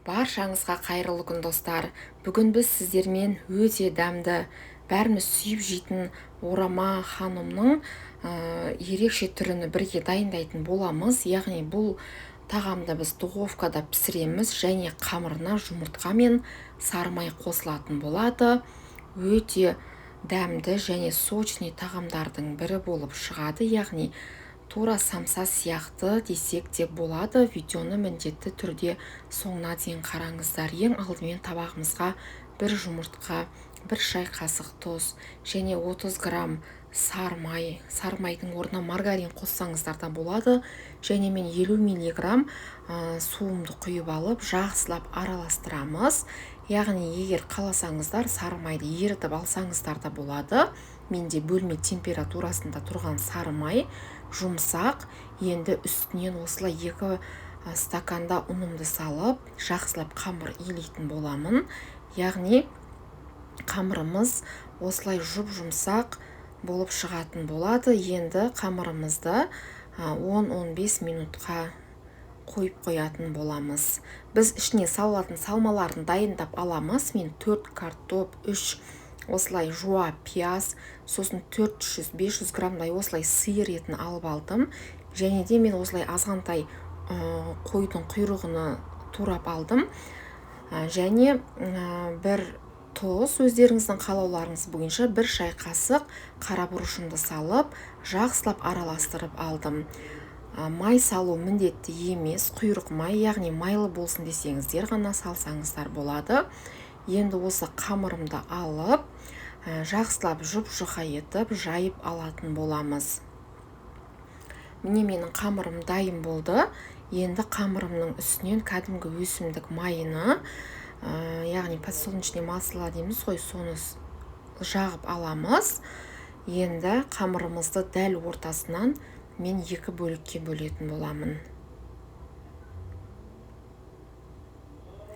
Баршаңызға қайырлы күн, достар. Бүгін біз сіздермен өте дәмді, бәріміз сүйіп жейтін орама ханумның ерекше түріні бірге дайындайтын боламыз. Яғни бұл тағамды біз духовкада пісіреміз және қамырына жұмыртқа мен сары май қосылатын болады. Өте дәмді және сочный тағамдардың бірі болып шығады. Яғни тура самса сияқты десек те болады. Видеоны міндетті түрде соңына дейін қараңыздар. Ең алдымен табағымызға бір жұмыртқа, бір шай қасық тұз және 30 грамм сары май, сары майдың орнына маргарин қоссаңыздар да болады. Және мен 50 миллиграмм суымды құйып алып, жақсылап араластырамыз. Яғни егер қаласаңыздар сары майды ерітіп алсаңыздар да болады. Менде бөлме температурасында тұрған сары май жұмсақ. Енді үстінен осылай 2 стаканда ұнымды салып, жақсылап қамыр илейтін боламын. Яғни қамырымыз осылай жұп-жұмсақ болып шығатын болады. Енді қамырымызды 10-15 минутқа қойып қоятын боламыз. Біз ішіне салатын салмаларын дайындап аламыз. Мен 4 картоп, 3 осылай жуа пияз, сосын 400-500 граммдай осылай сиыр етін алып алдым. Және де мен осылай азғантай қойдың құйрығыны турап алдым. Және бір тұз, өздеріңіздің қалауларыңыз бойынша бір шай қасық қара бұрышымды салып, жақсылап араластырып алдым. Май салу міндетті емес, құйрық май, яғни майлы болсын десеңіздер ғана салсаңыздар болады. Енді осы қамырымды алып, жақсылап жұп-жұқа етіп жайып алатын боламыз. Міне менің қамырым дайын болды. Енді қамырымның үстінен кәдімгі өсімдік майыны, яғни подсолнечный масло дейміз ғой, соны жағып аламыз. Енді қамырымызды дәл ортасынан мен 2 бөлікке бөлетін боламын.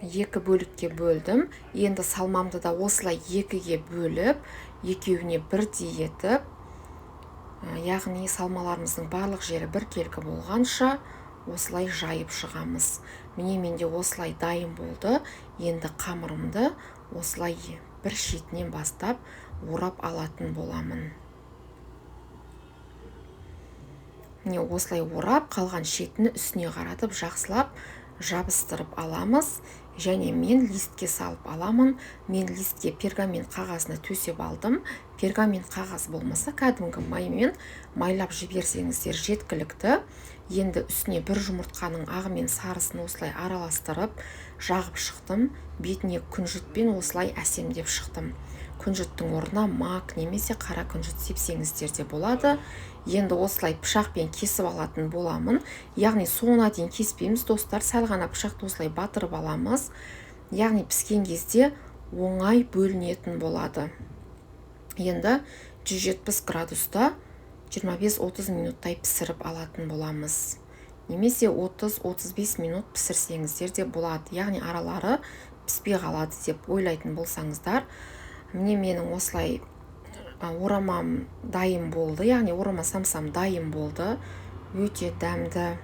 2 бөлікке бөлдім. Енді салмамды да осылай 2-ге бөліп, екеуіне бірдей етіп, яғни салмаларымыздың барлық жері біркелкі болғанша осылай жайып шығамыз. Міне менде осылай дайын болды. Енді қамырымды осылай бір шетінен бастап орап алатын боламын. Міне осылай орап, қалған шетіні үстіне қаратып жақсылап жабыстырып аламыз. Және мен листке салып аламын. Мен листке пергамент қағазына төсеп алдым. Пергамент қағаз болмаса кәдімгі маймен майлап жіберсеңіздер жеткілікті. Енді үстіне бір жұмыртқаның ағы мен сарысын осылай араластырып жағып шықтым. Бетіне күнжітпен осылай әсемдеп шықтым. Күнжіттің орнына мак немесе қара күнжіт сепсеңіздер де болады. Енді осылай пышақпен кесіп алатын боламын. Яғни соңына дейін кеспейміз, достар, сәл ғана пышақты осылай батырып аламыз. Яғни піскен кезде оңай бөлінетін болады. Енді 170 градуста 25-30 минуттай пісіріп алатын боламыз. Немесе 30-35 минут пісірсеңіздер де болады. Яғни аралары піспей қалады деп ойлайтын болсаңыздар. Міне менің осылай орамам дайын болды. Яғни орама самсам дайын болды. Өте дәмді,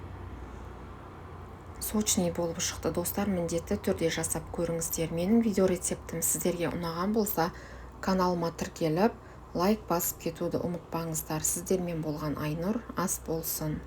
сочный болып шықты, достар. Міндетті түрде жасап көріңіздер. Менің видео рецептім сіздерге ұнаған болса, каналыма тіркеліп, лайк басып кетуді ұмытпаңыздар. Сіздермен болған Айнұр, ас болсын.